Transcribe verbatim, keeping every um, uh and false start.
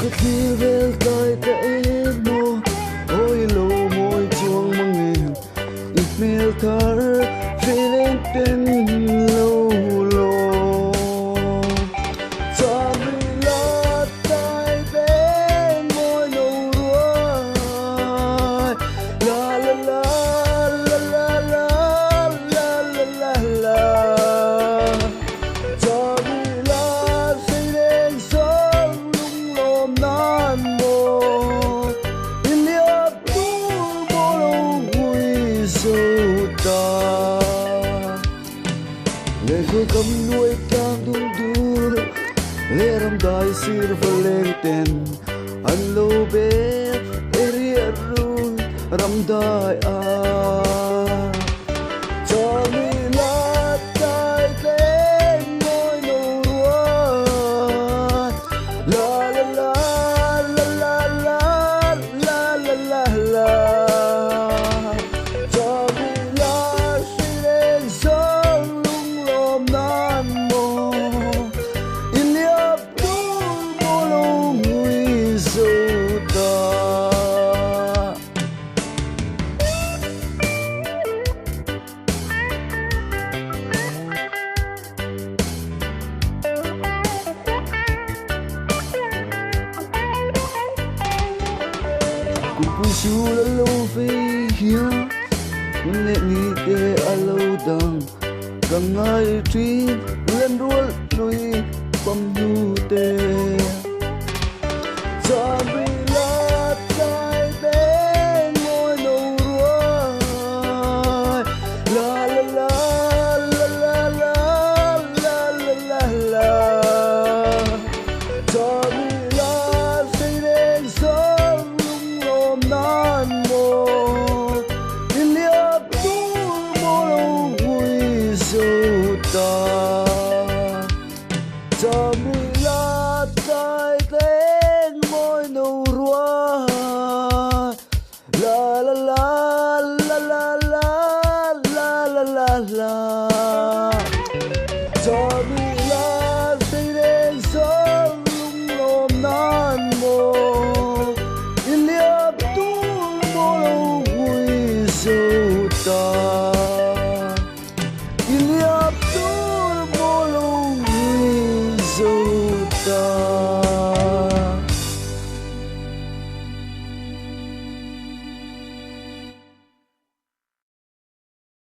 Ka thlir vel tai ta em aw, awi lo mawi chuong mang em, i hmel thar hrileng ten lo lo. Chami la tai te mawi lo ruai. La la la, la la la, la la la la. Chami la sei leng song lunglawm nan maw, i liap tur maw lo ngui zo ta. Leikhawkam nuoi tlang dungdur le ramdai sir va leng ten an lo be area ru ramdai a. Chami la tai tleng mawi lo ruai. La la la, la la la, la la la la. Chami la sei leng song lunglawm nan maw, i liap tur maw lo ngui zo ta. Kupu su la lo fe hia, kun le ni te a lo dang, ka ngai ṭhin len ruol lui pam nu te.